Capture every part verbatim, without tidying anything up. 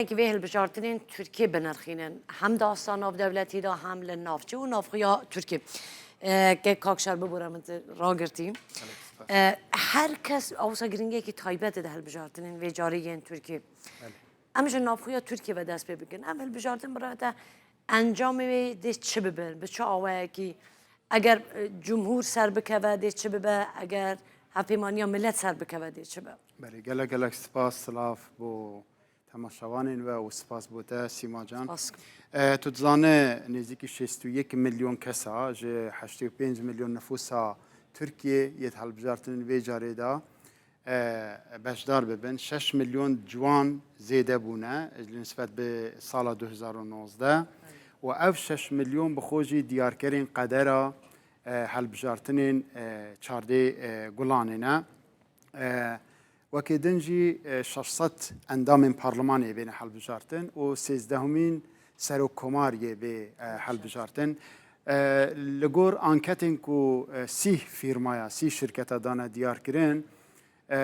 Wekî vê hilbijartinên Tirkiyê binirxînin, hem di asta navdewletî de, hem li navçe û navxuya Tirkiyê. E, ke Kakşar bibûre min tu ragirtî. E, her kes awsa giringiyekî taybet dide hilbijartinên vê carî yên Tirkiyê. Em ji navxuya Tirkiyê ve dest pê bikin. Em hilbijartin birate encamê wê dê çi bibin, bi çi awayekî? Eger, e, cumhûr ser bikeve dê çi bibe, eger hevpêmaniya milet ser bikeve dê çi be? Belê, gelek gelek spas, silav bo temaşevanên we û spas bo te Sîma can. Spas. E, tu dizane nêzîkî şêst û yek milyon kesa ji heştê û pênc milyon nifûsa Tirkiyê yê di hilbijartinên vê carê de, e, beşdar bibin. Şeş milyon ciwan zêde bûne li nisbet bi sala du hezar û nozdeh û ev şeş milyon bi xwe jî diyarkerên qedera, e, hilbijartinên, e, çardê, e, Gulanê ne. E, wekî din jî, e, şeş sed endamên parlemanê bêne hilbijartin û sêzdehemîn serokkomar yê bê, e, hilbijartin. E, li gor anketên ku, e, sîh fîrmaya, sîh şirketa dane diyarkirin, e,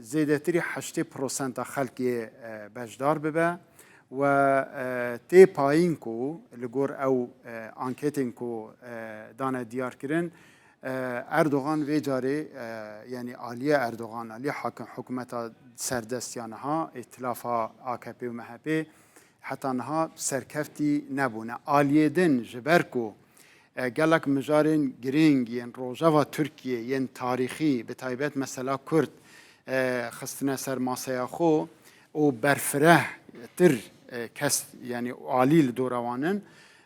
zêdetirî heştê prosenta xelkê, e, beşdar bibe we, e, tê payîn ku li gor ew, e, anketên ku, e, dane diyarkirin, e, Erdogan vê carê, e, yanî aliyê Erdogan, aliyê hakim, hikûmeta serdest ya niha, îtilafa A K P û M H P heta niha serkeftî nebûne. Aliyê din ji ber ku, e, gelek mijarên girîng yên rojeva Tirkiyê yên tarîxî, bi taybet mesela Kurd, e, xistine ser maseya xwe û berfirehtir, e, kes, yanî alî li dora wan in,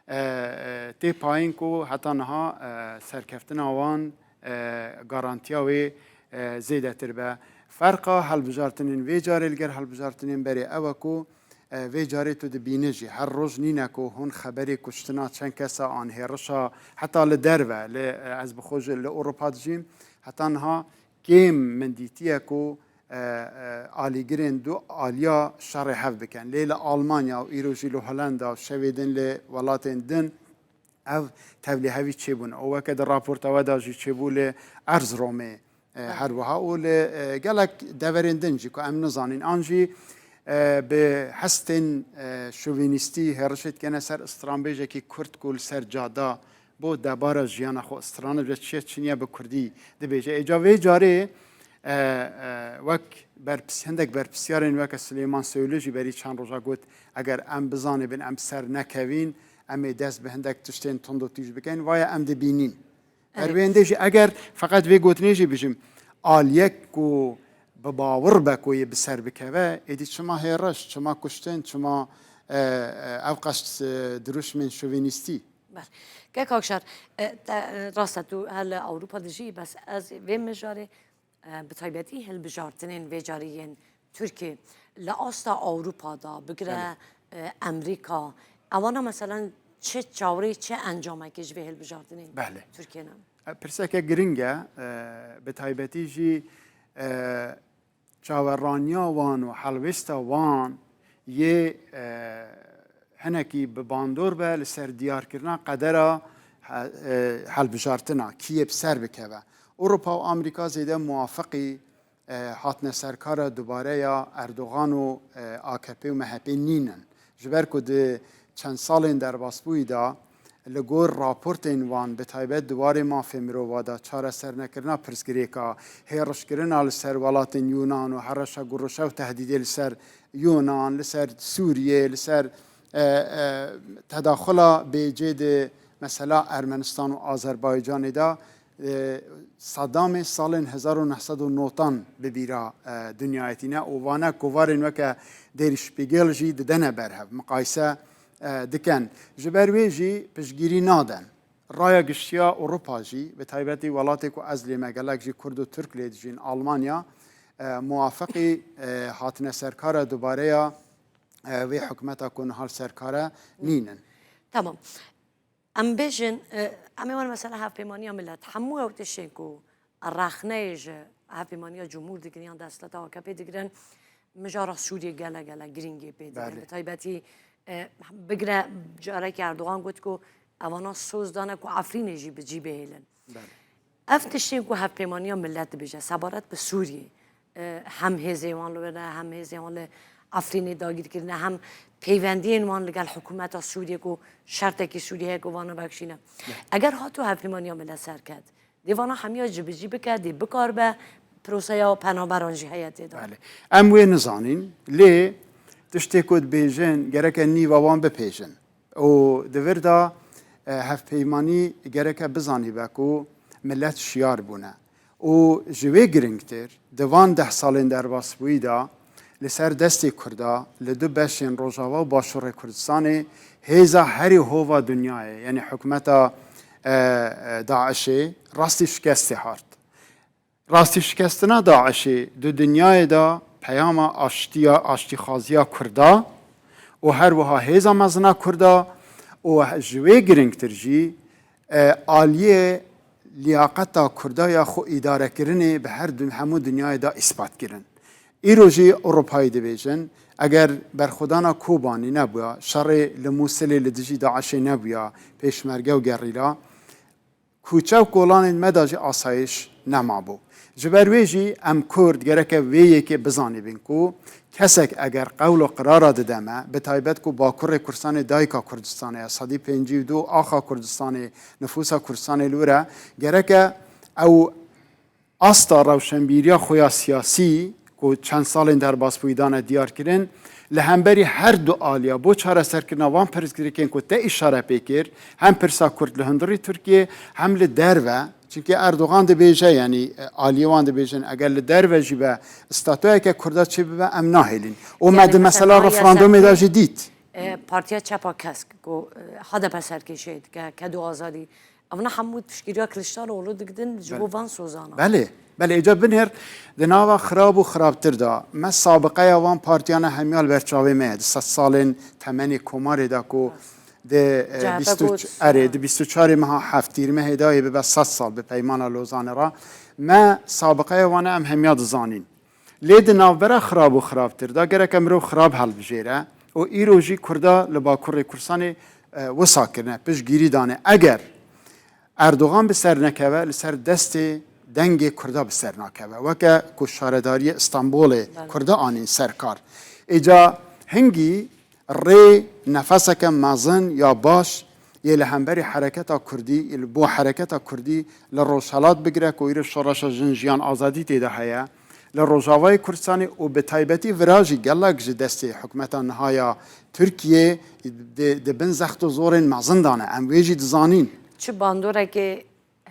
e, e, tê payîn ku heta niha, e, serkeftina wan, e, garantiya wê, e, zêdetir be. Ferqa hilbijartinên vê carê li gel hilbijartinên berê ew e ku, e, vê carê tu dibîne jî her roj nîne ku hûn xeberê kuştina çend kesa an hêrişa heta li derve, li, e, ez bi xwe jî li Ewropa dijîm, heta niha kêm min dîtiye ku, e, e, alîgirên du aliya şerê hev bikin. Lê li Almanya û îro jî li Holanda û şevê din li welatên din ev tevlîhevî çêbûn. Û weke di raporta we de jî çêbû li Erzromê, e, her wiha û li, e, gelek deverên din jî ku em nizanîn. An jî, e, bi hestên, e, şovînîstî hêrişê dikene ser stranbêjekî Kurd ku li ser cada bo debara jiyana xwe stranibe, çi ye çi niye bi Kurdî dibêje. Êca vê carê, e, e, wek berpirs-, hindek berpirsiyarên weke Silêman Soylu jî berî çend roja got, eger em bizanibin em ser nekevîn, em ê dest bi hindek tiştên tundotîj bikin, vaye em dibînîn. Evet. Her wê hindê jî eger feqet vê gotinê jî bijim, aliyek ku bi bawir be ku yê bi ser bikeve, êdî çima hêriş, çima kuştin, çima, e, e, ev qas, e, dirûşmên şovînîstî? Ber. Kek Akşar, e, te, e, rast e, tu her li Ewropa dijî, bes ez vê mijarê, e, bi taybetî hilbijartinên vê carî yên Tirkiyê li asta Ewropa de, bigire, Belê. e, Amerîka, ewana meselen çi çawirê, çi encamekê ji vê hilbijartinên Belê. Tirkiyê ne? E, pirseke giring e, e, bi taybetî jî, e, çaveraniya wan û helwêsta wan yê, e, hinekî bi bandor be li ser diyarkirina qedera he-, e, helbijartina, kî yê bi ser bikeve. Ewropa û Amerîka zêde muwafiqî, e, hatine serkara dubare ya Erdogan û, e, A K P û M H P nînin. Ji ber ku di çend salên derbasbûyî de li gor raportên wan, bi taybet di warê mafê mirova de, çaresernekirina pirsgirêka, hêrişkirina li ser welatên Yunan û hereşa gurişa û tehdîdê li ser Yunan, li ser Sûriyê, li ser, e, e, tedaxula bêcê di mesela Ermenistan û Azerbaycanê de, e, Saddamê salên hezar û neh sed û nod an bi bîra, e, dinyayê tîne û vane kovarên weke Der Spiegel jî didene ber hev, miqayise, e, dikin. Ji ber wê jî piştgirî naden. Raya giştiya Ewropa jî, bi taybetî welatê ku ez lê me, gelek jî Kurd û Tirk lê dijîn, Almanya, e, muwafiqî, e, hatine serkara dubareya, e, vê hikûmeta ku niha li ser kar e, nînin. Tamam. Em bêjin, e, em ê werin mesela Hevpêmaniya Milet. Hemû ew tiştên ku rexneyê ji Hevpêmaniya Cumhûr digirin yan desthilata A K P digirin, mijara Sûriyê gele gele girîngê pê digirin. Belê. Bi taybetî, e, bigire carekî Erdogan got ku evana soz dane ku Efrînê jî bi cî bihêlin. Belê. Ev tiştên ku Hevpêmaniya Milet dibêje, sebaret bi Sûriyê, e, hem hêzên wan li wir e, hem hêzên wan li Efrînê dagîr kirine, hem peywendiyên wan li gel hikûmeta Sûriyê ku şertekî Sûriyê heye ku vana vekişîne. Eger hato hevpêmaniya milet ser ket, dê vana hemiya cibicî bike, dê bikaribe proseya penaberan jî heye tê de. Belê. Em wê nizanîn, lê tiştê ku dibêjin, gereke nîva wan bipêjin. Û di vir de, e, hevpeymanî gereke bizanîbe ku milet şiyar bûne. Û ji wê giringtir, di van deh salên derbasbûyî de li ser destê Kurda li du beşên Rojava û Başûrê Kurdistanê hêza herî hova dinyayê, yanî hikûmeta, e, e, DAIŞê rastî şikestê hart. Rastî şikestina DAIŞê di dinyayê de peyama aştiya, aştîxwaziya Kurda û her wiha hêza mezin a Kurda û ji wê giringtir jî, e, aliyê liyaqeta Kurda ya xwe îdarekirinê bi her du-, hemû dinyayê de îspat kirin. Îro jî Ewropayê dibêjin, eger berxwedana Kobanî nebûya, şerê li Mûsilê li dijî DAIŞê nebûya, pêşmerge û gerîla, Kuçe û kolanên me de jî asayiş nemabû. Ji ber wê jî em Kurd gereke vê yekê bizanîbin ku kesek eger qewl û qirara dide me, bi taybet ku Bakurê Kurdistanê dayika Kurdistanê ye, sedî pêncî û du axa Kurdistanê, nifûsa Kurdistanê li wir e, gereke ew asta rewşenbîriya xwe ya siyasî ku çend salên derbasbûyî dane diyar kirin, li hemberî her du aliya bo çareserkirina van pirsgirêkên ku te îşare pê kir, hem pirsa Kurd li hundirî Tirkiyê, hem li derve, çimkî Erdogan dibêje, yanî, e, aliyê wan dibêjin, eger li derve jî be statuyeke Kurda çêbibe, em nahêlin. Û me Yanî di mesela mesela referandumê de Yasekî, jî dît. e, Partiya Çepa Kesk ku, e, H D P serkêşiyê dike, Kedo Azadî, evna hemû piştgiriya Kiliçdaroglu digidin ji Belê. bo van sozana. Belê, belê, îca binêr di nava xirab û xirabtir de. Me sabiqeya van partiyana hemiya li ber çavê me ye. Di sed salên temenê komarê de ku di, e, C H P bîst û çar, got, erê, ha. di bîst û çarê meha heftî mehê dayê bibe sed sal bi peymana Lozanê re. Me sabiqeya wan em hemiya dizanîn. Lê di navbera xirab û xirabtir de gereke mirov xirab hilbijêre û îro jî Kurda li Bakurê Kurdistanê, e, wisa kirine, piştgirî dane. Eger Erdogan bi ser nekeve, li ser destê dengê Kurda bi ser nakeve. Weke ku şaredariyê Stenbolê Belê. Kurda anîn ser kar. Îca hingî rê nefeseke mezin ya baş yê li hemberî hereketa Kurdî, yê li bo hereketa Kurdî li Rojhelat bigire ku îro şoreşa jin, jiyan, azadî tê de heye. Li Rojavayê Kurdistanê û bi taybetî vira jî gelek ji destê hikûmeta niha ya Tirkiyê di, di bin zext û zorên mezin de ne. Em wê jî dizanîn. Çi bandorekê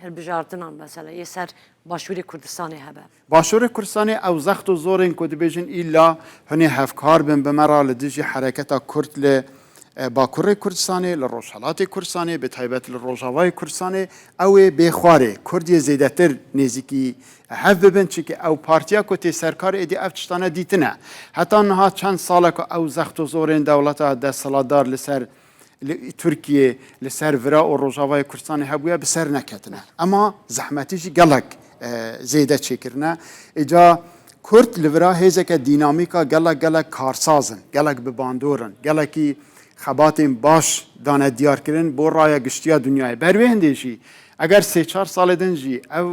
hilbijartinan mesela yê ser Başûrê Kurdistanê hebe? Başûrê Kurdistanê ew zext û zorên ku dibêjin îlla hunê hevkar bin bi me re li dijî hereketa Kurd li, e, Bakurê Kurdistanê, li Rojhelatê Kurdistanê, bi taybet li Rojavayê Kurdistanê, ew ê bê xwarê. Kurd yê zêdetir nêzîkî hev bibin, çimkî ew partiya ku tê serkar êdî ev tiştane dîtine. Heta niha çend sal e ku ew zext û zorên dewleta desthilatdar li ser li Tirkiyê, li ser vira û Rojavayê Kurdistanê hebûye, bi ser neketine. Ema zehmetî jî gelek, e, zêde çêkirine. Îca Kurd li vira hêzeke dînamîka gelek, gelek karsaz in, gelek bi bandor in, gelekî xebatên baş dane diyarkirin bo raya giştiya dinyayê. Ber wê hindê jî, eger sê çar salê din jî ev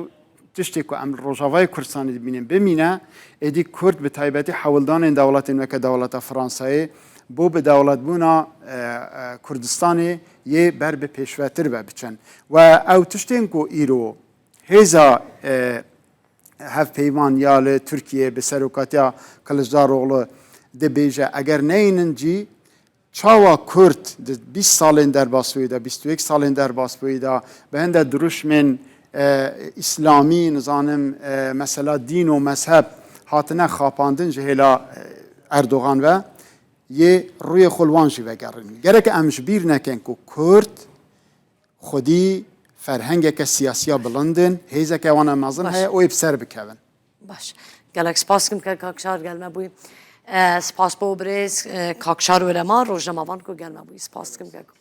tiştê ku em li Rojavayê Kurdistanê dibînin bimîne, êdî Kurd bi taybetî hewldanên dewletên weke dewleta Fransayê bo bi dewletbûna, e, e, Kurdistanê yê ber bi pêşvetir ve biçin. We ew tiştên ku îro hêza, e, hevpeyman ya li Tirkiyê bi serokatiya Kiliçdaroglu dibêje, eger neynin cî, Çawa Kurd di bîst salên derbasbûyî de, bîst û yek salên derbasbûyî de bi hinde dirûşmên, e, îslamî, nizanim, e, mesela dîn û mezheb hatine xapandin ji hêla, e, Erdogan ve, yê rûyê xwe li wan jî vegerînin. Gerek em ji bîr nekin ku Kurd xwedî ferhengeke siyasiya bilind in, hêzeke wan a mezin Baş. heye û ê bi ser bikevin. Baş. Gelek spas dikim ke Kakşar gel me bûyî. E, spas bo birêz, e, Kakşar Werema, rojnamevan ku gel me bûyî. Spas dikim ke Kakşar.